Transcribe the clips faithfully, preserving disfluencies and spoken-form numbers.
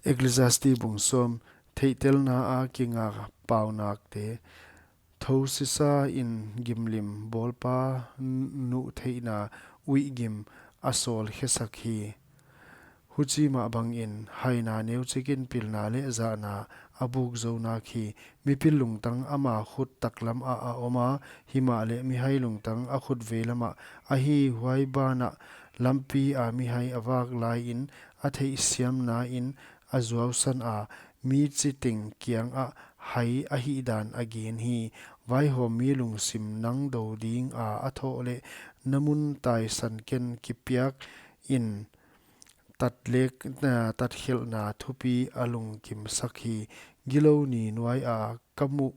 Ecclesiastes bung sawm. Theihtelna a kinga paunakte, thosisa in gimlim bawlpa n-, nuhtheihna uihgim a sawl khesak hi. Huchi mah bangin haina neuchik in pilna leh zahna a buk zonak hi. Mipil lungtang ama khut taklam ah a om a, himahleh mihai lungtang a khut veilam ah ahi. Huai banah lampi a mihai a vak lai in a theihsiamna in a zuausan a, mi chiteng kiangah hai a hihdan a gen hi. Vaihawmmi lungsim nang dou ding a a thoh leh na mun taisan ken kipiak in tatlek, eh, tatkhelhna thupi a lungkimsak hi. Gilou ni nuai a ka muh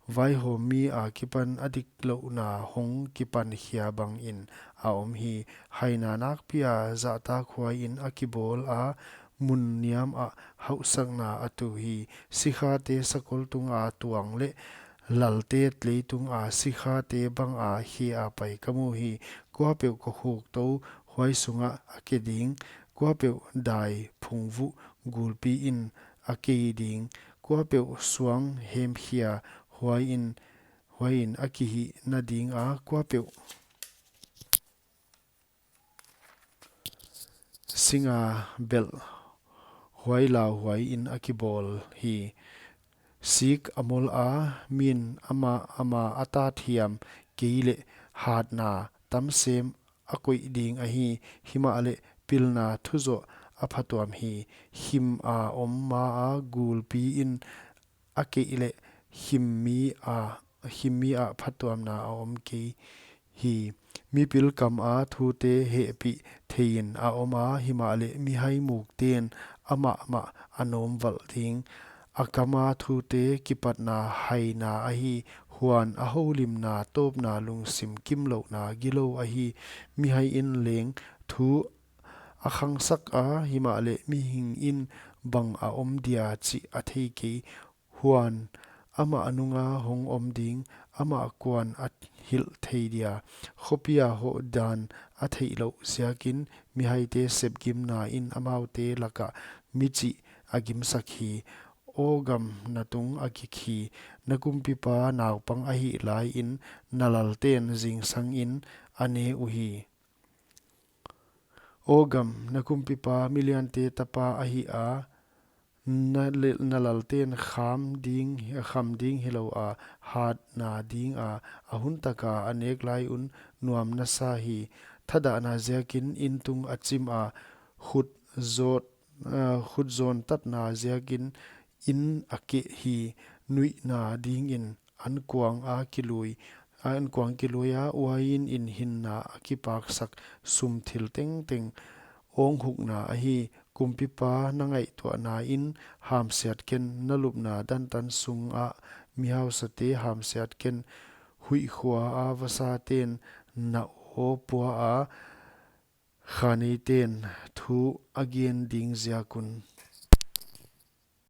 vaihawmmi a kipan a diklouhna hong kipan khia bangin a om hi. Haina nakpi a zahtak huai in a kibawl a, mun niam ah hauhsakna a tu hi. Sikhate sakol tung a tuang leh lalte leitung a sikhate bang a khe a pai ka mu hi. Kuapeuh kokhuk tou huai sungah a ke ding, kuapeuh dai phungvuh gulpi in a kei ding, kuapeuh suang hemkhia huai in, huai in a kihihna ding a, kuapeuh singa belh huai lauhuai in a kibawl hi. Sik a mol a, min ama, ama a tat hiam kei leh hatna tamsem a koih ding ahi. Himahleh pilna thuzoh a phatuam hi. Khim a om ma a gulpi in a keih leh khimmi a, khimmi a phatuamna a om kei hi. Mipil kam a thute hehpih thei in a om a, himahleh mihai mukten amah mah a nawm valh ding. A kam a thute kipatna haina ahi. Huan a houlimna tawpna lungsim kimlouhna gilou ahi. Mihai in leng thu a khangsak a, himahleh mihing in bang a om dia chih a thei kei. Huan amah nunga hong om ding, amah kuan a hilh thei dia. Khopi a hoh dan a theihlouh ziakin mihaite sepgimna in amaute lakah michih a gimsak hi. Aw gam, na tung a gik hi. Na kumpipa naupang ahih lai in na lalten zingsang in a ne uhi. Aw gam, na kumpipa miliante tapa ahi a, na le-, na lalten kham ding, kham ding hilou a, hatna ding a, a hun taka a nek lai un nuam na sa hi. Thadahna ziakin intung a chim a, khut zot, ah, khut zon tatna ziakin in a keh hi. Nuihna dingin ankuang a kilui, ankuang kilui a, uain in hinna a kipaksak sum thil tengteng awnghukna ahi. Kumpipa, na ngaihtuahna in hamsiat ken, na lupna dantan sungah mihausate hamsiat ken. Huihkhua a vasaten na aw pua a, khaneiten thu a gen ding ziak un.